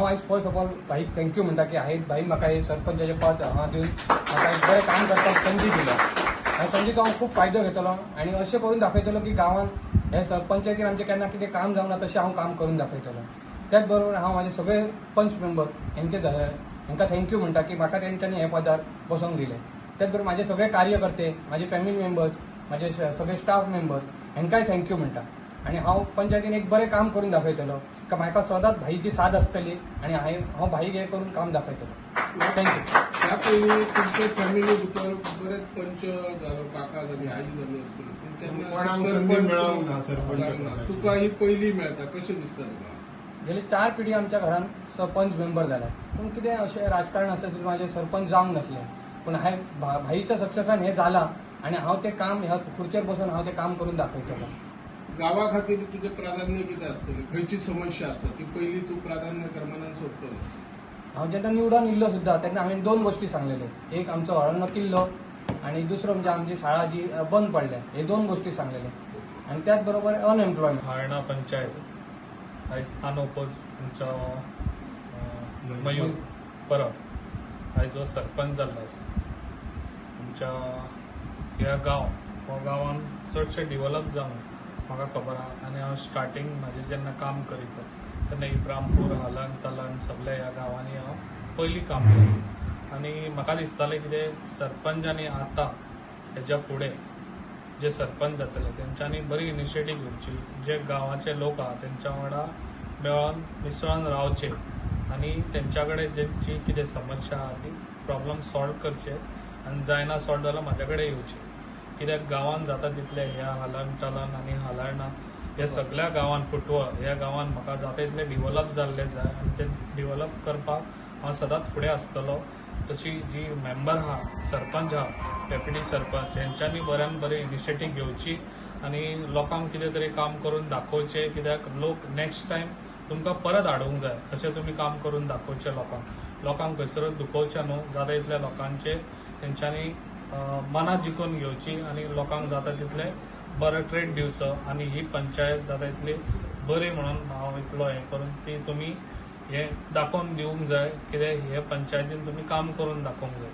आयज first of all भाईक thank you म्हणटा की हांवें भाईन म्हाका हे सरपंचाचें पद हांगा दिवन म्हाका एक बरें काम करपाक संदी दिल्या. ह्या संदीचो हांव खूब फायदो घेतलो आनी अशें करून दाखयतलो की गांवांत हे सरपंचाचेर आमचें केन्ना कितें काम जावना तशें हांव काम करून दाखयतलो. त्याच बरोबर हांव म्हाजे सगळे पंच मेंबर हेंचे हेंकां thank you म्हणटा की म्हाका तेंच्यांनी हे पदार बसोवंक दिलें. त्याच बरोबर म्हाजे सगळे कार्यकर्ते, म्हाजे फॅमिली मेंबर्स, म्हाजे सगळे स्टाफ मेंबर्स हेंकांय thank you म्हणटा. आनी हांव पंचायतीन एक बरें काम करून दाखयतलो का म्हाका सदांच भाईची साथ आसतली आनी हांव भाईक हें करून काम दाखयतलो. Thank you. ह्या पयलीं तुमच्या फॅमिली भितर बरेच पंच जालो, काका जाली, आई जाली आसतली, पूण तेन्ना कोणाक सरपंच संदी मेळोंक ना सरपंच जावंक ना. पदाची. तुका ही पयली मेळटा, कशें दिसता तुका? गेले 4 पिढी आमच्या घरांत सरपंच मेंबर जाले, पूण कितें अशें राजकारण आसा तितून म्हाजें सरपंच जावंक नासलें. पूण हांवें भाईच्या सक्सेसान हें जालां आनी हांव तें काम ह्या खुर्चेर बसून हांव तें काम करून दाखयतलो. गांवा खातीर तुजें प्राधान्य कितें आसतलें? खंयची समस्या आसा ती पयली तूं प्राधान्य क्रमानान सोडटलो? हांव जेन्ना निवडून इल्लो सुद्दां तेन्ना हांवें 2 गोश्टी सांगलेल्यो. एक आमचो हळर्ण किल्लो आनी दुसरो म्हणजे आमची शाळा जी बंद पडल्या, हे 2 गोश्टी सांगलेल्यो. आनी त्याच बरोबर अनएम्प्लॉयमेंट. हाळणा पंचायत आयज अनओपोज आमचो मयूर परब आयज हो सरपंच जाल्लो आसा. आमच्या ह्या गांव हो गांवान चडशें डिवलप जावंक म्हाका खबर आहा. आनी हांव स्टार्टींग म्हाजें जेन्ना काम करीत तेन्ना इब्रामपूर, हालन तलन सगल्या ह्या गांवांनी हांव पयलीं काम केलें. आनी म्हाका दिसतालें कितें सरपंच आनी आतां हेज्या फुडें जे सरपंच जातले तेंच्यांनी बरी इनिशिएटीव घेवची, जे गांवाचे लोक आहा तेंच्या वांगडा मेळोन मिसळोन रावचे आनी तेंच्या कडेन जेंची कितें समस्या आहा ती प्रॉब्लम सॉल्व करचे आनी जायना सॉल्व जाल्यार म्हाज्या कडेन येवचे. कित्याक गांवान जाता तितलें ह्या हालन टलन आनी हालर्णा ह्या सगल्या गांवान फुटवळ ह्या गांवान म्हाका जाता तितलें डिवलप जाल्लें जाय आनी तें डिवलप करपाक हांव सदांच फुडें आसतलो. तशी जी मेंबर आहा, सरपंच आहा, डेप्युटी सरपंच हेंच्यांनी बऱ्यान बरी इनिशिएटीव घेवची आनी लोकांक कितें तरी काम करून दाखोवचें. कित्याक लोक नेक्स्ट टायम तुमकां परत हाडूंक जाय अशें तुमी काम करून दाखोवचें लोकांक. लोकांक खंयसरूच दुखोवचें न्हू, जाता तितल्या लोकांचे तेंच्यांनी मनां जिखून घेवची आनी लोकांक जाता तितलें बरो ट्रेड दिवचो आनी ही पंचायत जाता तितली बरी म्हणून हांव इतलो हें करून ती तुमी हें दाखोवन दिवंक जाय. कित्याक हे पंचायतीन तुमी काम करून दाखोवंक जाय.